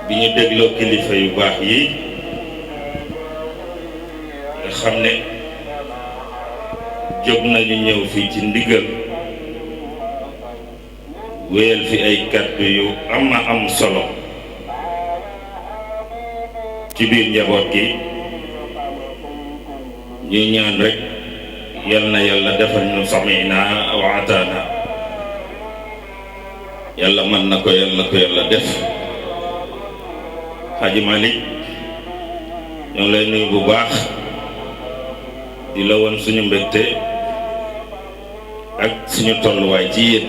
bi ñu dégloo kilifa yu baax yi nga xam ne jóg nañu ñëw fii ci ndigal wéyal fi ay kàddu yu am solo ci biir njaboot gi ñuy ñaan rek yal na yàlla defal ñu sami'na wa ata'na yàlla mën na ko yàlla def. Haji Malick ñoo lay nuyu bu baax di la woon suñu mbégte ak suñu tolluwaay ci yéen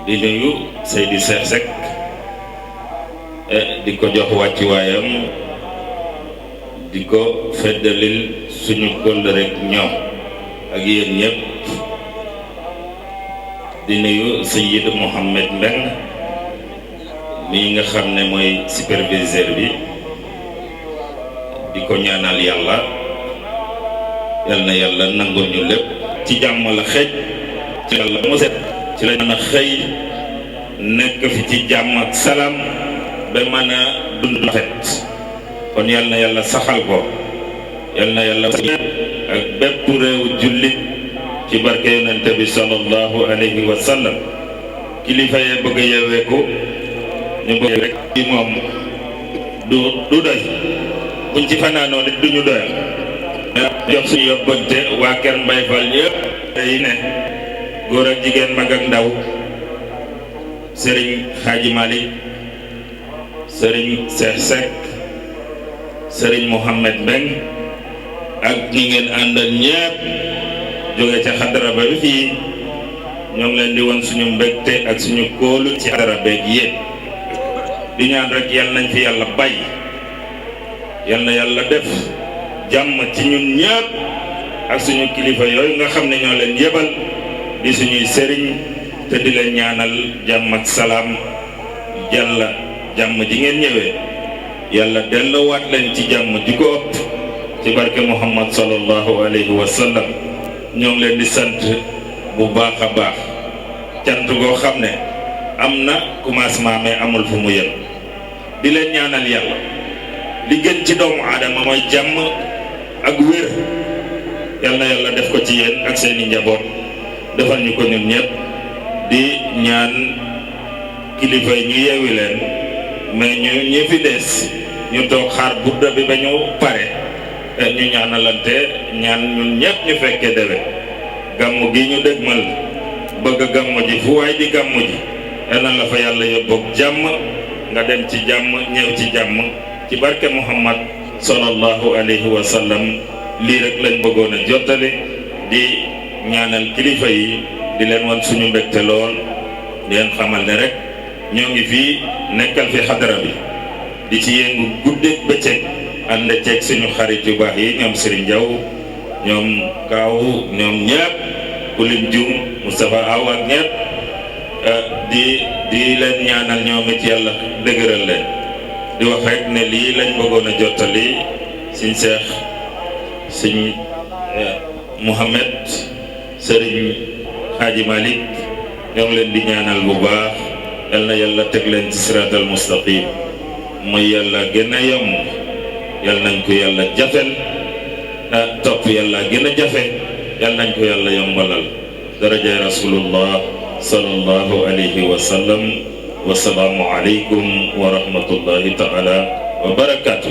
di nuyu Seydi Cheikh Seck di ko jox wàccuwaayam di ko feddalil suñu kóllëre rek ñoom ak yéen ñëpp di nuyu Seyyid Mohamed Mbeng mii nga xam ne mooy superviseur bi di ko ñaanal yàlla yal na yàlla nangul ñu lépp ci jàmm la xëj ci yàlla mu set ci la mën a xëy nekk fi ci jàmm ak salaam ba mën a dund rafet kon yal na yàlla saxal ko yal na yàlla ak bépp réew jullit ci barke yonente bi sallallahu alayhi wa sallam kilifa yee bëgg a yeweeku ñu bëgg rek ci moom du doy buñ ci fanaanoo nit duñu doyal jox suñu yóbbante waa Kër Mbaye Fall yëpp yi ne góor ak jigéen mag ak ndaw Serigne Hadji Malick Serigne Cheikh Seck Serigne Mohamed Mbeng ak ñi ngeen àndal ñëpp jóge ca xadara ba bi fii ñoo ngi leen di won suñu mbégte ak suñu kóolu ci xadara beeg yéen di ñaan rek yal nañ fi yàlla bay yal na yàlla def jàmm ci ñun ñëpp ak suñu kilifa yooyu nga xam ne ñoo leen yebal di suñuy sëriñ te di leen ñaanal jàmm ak salaam yàlla jàmm ji ngeen ñëwee yàlla delloowaat leen ci jàmm ji ko ëpp ci barke Muhammad sallallahu alayhi wa sallam ñoo ngi leen di sant bu baax a baax cant goo xam ne am na commencement mais amul fu mu yem di leen ñaanal yàlla li gën ci doomu aadama mooy jàmm ak wér yal na yàlla def ko ci yéen ak seeni njaboot defal ñu ko ñun ñëpp di ñaan kilifa yi ñu yeewi leen mais ñu fi des ñu toog xaar budda bi ba ñu pare ñu ñaanalante ñaan ñun ñëpp ñu fekkee dewe gàmmu gi ñu dëgmal bëgg gàmmu ji fu waay di gàmmu ji yal na la fa yàlla yóbboog jàmm nga dem ci jàmm ñëw ci jàmm ci barke Muhammad sallallahu alayhi wa sallam lii rek lañ bëggoon a jottali di ñaanal kilifa yi di leen wan suñu mbégte lool di leen xamal ne rek ñoo ngi fii nekkal fi xadara bi di ci yëngu guddeeg bëccëg ànd ceeg suñu xarit yu baax yi ñoom Serigne Diaw ñoom Kaaw ñoom ñëpp ku lim Jum Moustapha Aw ak ñëpp di leen ñaanal ñoom it yàlla dëgëral leen di wax rek ne lii lañ bëggoon a jottali Serigne Cheikh Serigne Mohamed Serigne Hadji Malick ñoo ngi leen di ñaanal bu baax yal na yàlla teg leen ci siraatal mustaqim mooy yàlla gën a yomb yal nañ ko yàlla jafel topp yàlla gën a jafe yal nañ ko yàlla yombalal darajay rasulullah sallallahu alayhi wa sallam wa salaamu alaykum wa rahmatullahi taala wa barakatuh